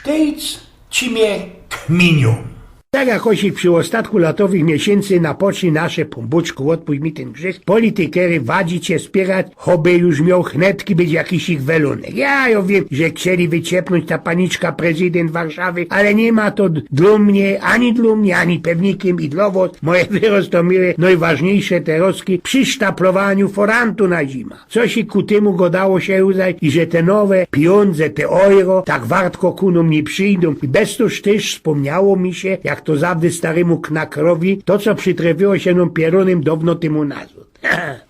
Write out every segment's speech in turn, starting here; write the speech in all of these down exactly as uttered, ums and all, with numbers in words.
Tejc ci mie kminiōm. Tak jak ôsik przi ôstatku latowych miesiyncy napoczli nasze, Pōnbōczku, ôdpōść mi tyn grzik, politykōry wadzicie spierać, choby już mioł chnetki być jakiś ich welunek. Ja, jo wiym, że chcieli wyciepnōńć ta paniczka prezydynt Warszawy, ale niy ma to d-, dlō mie, ani dlō mie, ani pewnikym i dlō wos, moje wyroztōmiłe, nojważniyjsze terozki przi sztaplowaniu forantu na zima. Coś i ku tymu godało sie już, iże te nowe pijōndze, te euro, tak wartko ku nōm niy przijdōm. I bez to tyż spōmniało mi sie, jak to zawdy starymu knakrowi, to, co przitrefiyło sie nōm pierōnym downo tymu nazŏd.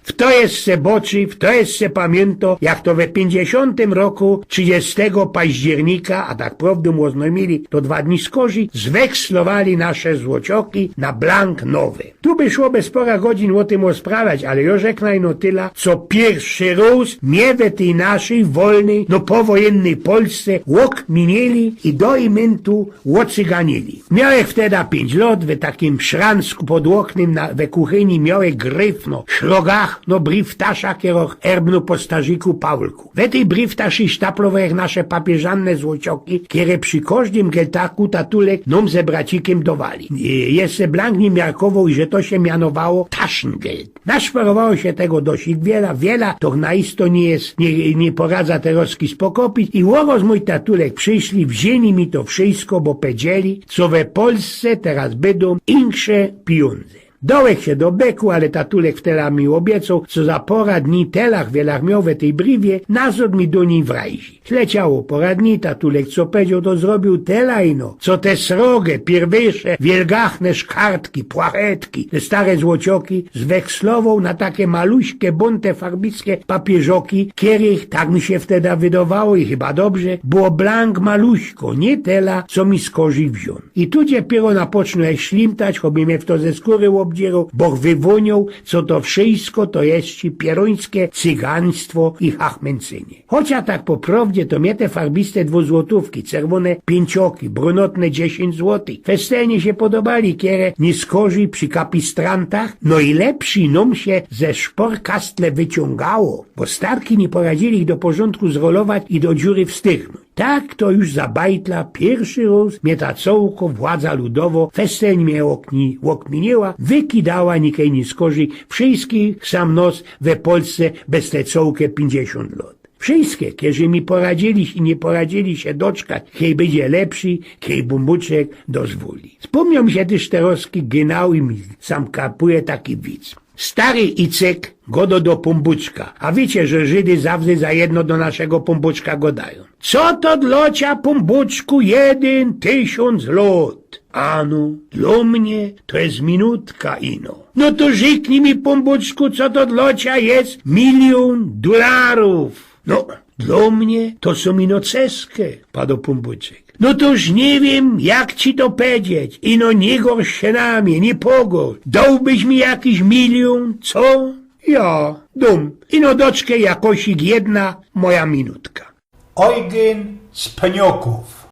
W to jeszcze boczy, w to jeszcze pamiyntŏ, jak to we piyńćdziesiōntym roku, trzidziestego października, a tak prowdōm ôznojmiyli to dwa dni skorzij, zwekslowali nasze złocioki na blank nowe. Tu by szło bez pora godzin ô tym ôsprawiać, ale jo rzeknã ino tyla, co piyrszy rōz mie we tyj naszyj wolnyj, no powojennyj Polsce ôkminiyli i do imyntu ôcyganiyli. Miołech wteda piyńć lŏt, we takim szransku pod ôknym na, we kuchyni miołech gryfno, szrogachno briftaszã, kerŏch erbnōł po starziku Paulku. We tyj briftaszy sztaplowech nasze papieżane złocioki, kere przi kożdym geltaku tatulek nōm ze bracikym dowali. E, jeszcze blank niy miarkowoł, iże to sie mianowało Taschengeld. Naszparowało sie tego dosik wiela, wiela, to na isto niy je, niy, niy poradza terozki spokopić i ô rozmōj tatulek prziszli, wziyni mi to wszysko, bo pedzieli, co we Polsce teroz bydōm inksze pijōndze. Dołech sie do byku, ale tatulek wtela mi ôbiecoł, co za pora dni telach wielach mioł we tyj briwie, nazŏd mi do nij wrajzi. Leciało pora dni, tatulek co pedzioł, to zrobiōł tela ino, co te srogie, piyrwyjsze, wielgachne szkartki, płachetki, te stare złocioki, zwekslowoł na take maluśke, bōnte, farbiske papierzoki, kerych, tak mi sie wteda wydowało i chyba dobrze, było blank maluśko, niy tela, co mi skorzij wziōn. I tu dopiyro napocznōł szlimtać, choby mie fto ze skōry ôbdziyroł, boch wywōnioł, co to wszysko to jeszcze pierōńske cygaństwo i chachmyncynie. Chocia tak po prowdzie, to mie te farbiste dwuzłotōwki, czerwōne piyńcioki, brunotne dziesiyńć złotych, festelnie sie podobali, kere niy skorzij przi kapistrantach, no i lepszi nōm sie ze szporkastle wyciōngało, bo starki niy poradziyli ich do porzōndku zrolować i do dziury wstyrnōńć. Tak to już za bajtla piyrszy rōz mie ta cołko władza ludowo, festelnie mie ôkni-, ôkminiła, wykidała nikej niy skorzij wszyskich sam nos we Polsce bez te cołke piyńćdziesiōnt lŏt. Wszyske, kerzi mi poradziyli i niy poradziyli sie doczkać, kej bydzie lepszi, kej Pōnbōczek dozwoli. Spōmniōł mi sie tyż terozki gynał i mi sam kapuje taki wic. Stary Icek godo do Pōnbōczka, a wiycie, że Żydy zawdy za jedno do naszego Pōnbōczka godajōm: „Co to dlŏ cia, Pōnbōczku, jedyn tysiōnc lŏt?” „Ano, dlŏ mie to je minutka ino.” „No to rzyknij mi, Pōnbōczku, co to dlŏ cia je miliōn dularōw?” „No, dlŏ mie to sōm ino ceske”, pado Pōnbōczek. „No to już niy wiym, jak ci to pedzieć. Ino niy gorsz sie na mie, niy pogorsz. Dołbyś mi jakiś miliōn, co?” „Ja, dōm. Ino doczkej jakoś jedna moja minutka.” Ojgyn z Pniokōw.